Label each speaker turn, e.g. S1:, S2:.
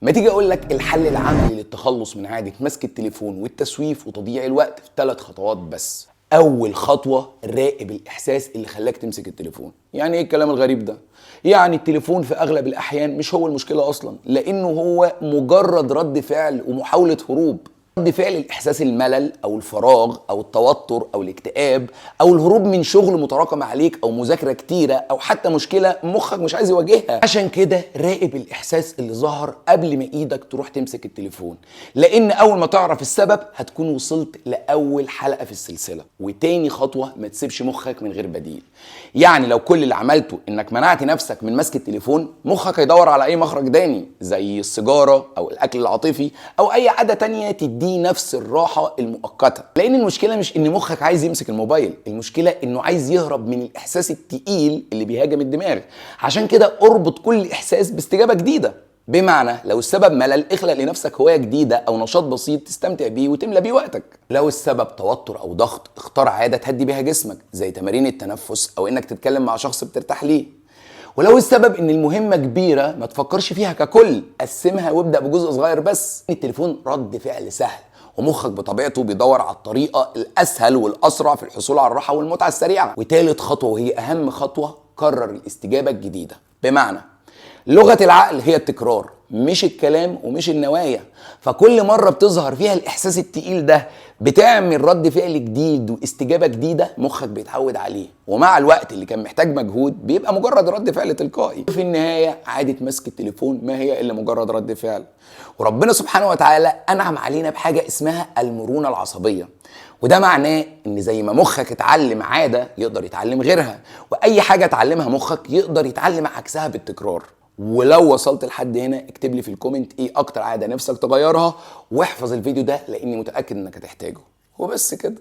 S1: ما تيجي اقول لك الحل العملي للتخلص من عادة مسك التليفون والتسويف وتضييع الوقت في 3 خطوات بس. اول خطوة، راقب الاحساس اللي خلاك تمسك التليفون. يعني ايه الكلام الغريب ده؟ يعني التليفون في اغلب الاحيان مش هو المشكلة اصلا، لانه هو مجرد رد فعل ومحاولة هروب. رد فعل الاحساس الملل او الفراغ او التوتر او الاكتئاب او الهروب من شغل متراكم عليك او مذاكرة كتيرة او حتى مشكلة مخك مش عايز يواجهها. عشان كده راقب الاحساس اللي ظهر قبل ما ايدك تروح تمسك التليفون، لان اول ما تعرف السبب هتكون وصلت لاول حلقة في السلسلة. وتاني خطوة، ما تسيبش مخك من غير بديل. يعني لو كل اللي عملته انك منعت نفسك من مسك التليفون، مخك هيدور على اي مخرج تاني زي السيجارة او الاكل العاطفي او اي عادة تانية تديه نفس الراحة المؤقتة. لان المشكلة مش ان مخك عايز يمسك الموبايل، المشكلة انه عايز يهرب من الاحساس التقيل اللي بيهاجم الدماغ. عشان كده اربط كل احساس باستجابه جديدة. بمعنى لو السبب ملل، اخلق لنفسك هواية جديدة او نشاط بسيط تستمتع بيه وتملى بيه وقتك. لو السبب توتر او ضغط، اختار عادة تهدي بيها جسمك زي تمارين التنفس او انك تتكلم مع شخص بترتاح ليه. ولو السبب ان المهمة كبيرة، ما تفكرش فيها ككل، قسمها وابدا بجزء صغير بس. التليفون رد فعل سهل، ومخك بطبيعته بيدور على الطريقة الاسهل والاسرع في الحصول على الراحة والمتعة السريعة. وتالت خطوة وهي اهم خطوة، كرر الاستجابة الجديدة. بمعنى لغة العقل هي التكرار، مش الكلام ومش النوايا. فكل مرة بتظهر فيها الاحساس التقيل ده بتعمل رد فعل جديد واستجابه جديدة مخك بيتعود عليه، ومع الوقت اللي كان محتاج مجهود بيبقى مجرد رد فعل تلقائي. في النهاية عادة مسك التليفون ما هي الا مجرد رد فعل، وربنا سبحانه وتعالى انعم علينا بحاجة اسمها المرونة العصبية. وده معناه ان زي ما مخك اتعلم عادة يقدر يتعلم غيرها، واي حاجة اتعلمها مخك يقدر يتعلم عكسها بالتكرار. ولو وصلت لحد هنا اكتب لي في ال comment ايه اكتر عادة نفسك تغيرها، واحفظ الفيديو ده لاني متاكد انك هتحتاجه. وبس كده.